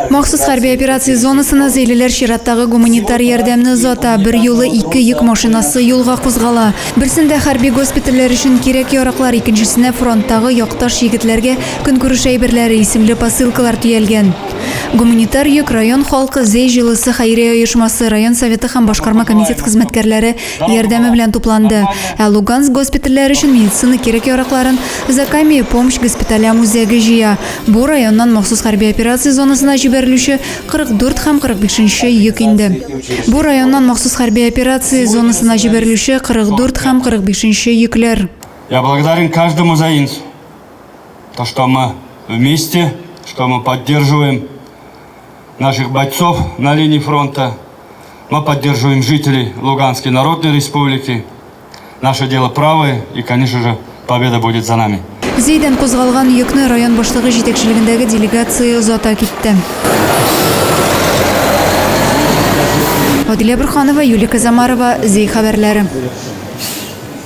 Махсус хәрби операция зонасына зәйлеләр чираттагы гуманитар ярдәмне озата. Берьюлы ике йөк машинасы юлга кузгала. Берсендә хәрби госпитальләр өчен кирәк-яраклар, икенчесенә фронттагы якташ егетләргә көнкүреш әйберләре исемле посылкалар төялгән. Гуманитар йөк район халкы, Зәй җылысы хәйрия оешмасы, район советы һәм башкарма комитет хезмәткәрләре ярдәме белән тупланды. Ә Луганск госпитальләре өчен медицина кирәк-яракларын Закамье помощь госпиталям үзәге җыя. Бу районнан махсус хәрби операция зонасына җибәрелүче 44 һәм 45 нче йөк инде. Бу районнан махсус хәрби операция зонасына җибәрелүче 44 һәм 45 нче йөкләр. Я благодарен каждому заинцу, то, что мы вместе, что мы поддерживаем наших бойцов на линии фронта, мы поддерживаем жителей Луганской Народной Республики. Наше дело правое, и, конечно же, победа будет за нами. Зәйдән кузгалган йөкне район башлыгы җитәкчелегендәге делегация озата китте. Адилә Борханова, Юлия Казамарова, Зәй хәбәрләре.